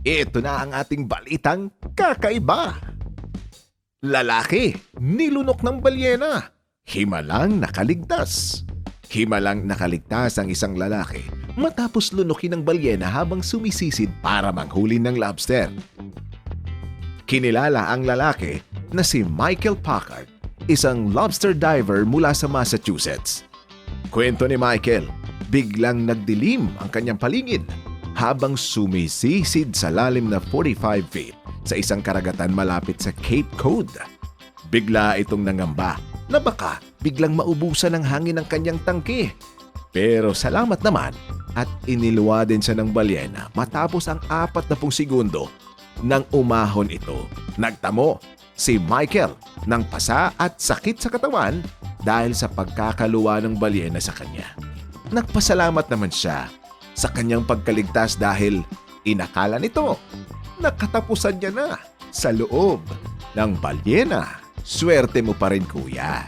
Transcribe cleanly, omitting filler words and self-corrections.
Ito na ang ating balitang kakaiba. Lalaki, nilunok ng balyena. Himalang nakaligtas. Himalang nakaligtas ang isang lalaki matapos lunukin ng balyena habang sumisisid para manghuli ng lobster. Kinilala ang lalaki na si Michael Packard, isang lobster diver mula sa Massachusetts. Kwento ni Michael, biglang nagdilim ang kanyang paligid habang sumisisid sa lalim na 45 feet sa isang karagatan malapit sa Cape Cod. Bigla itong nangamba na baka biglang maubusan ng hangin ang kanyang tangke. Pero salamat naman at iniluwa din siya ng balyena matapos ang 40 segundo nang umahon ito. Nagtamo si Michael ng pasa at sakit sa katawan dahil sa pagkakaluwa ng balyena sa kanya. Nagpasalamat naman siya sa kanyang pagkaligtas dahil inakala nito na katapusan niya na sa loob ng balyena. Swerte mo pa rin, kuya.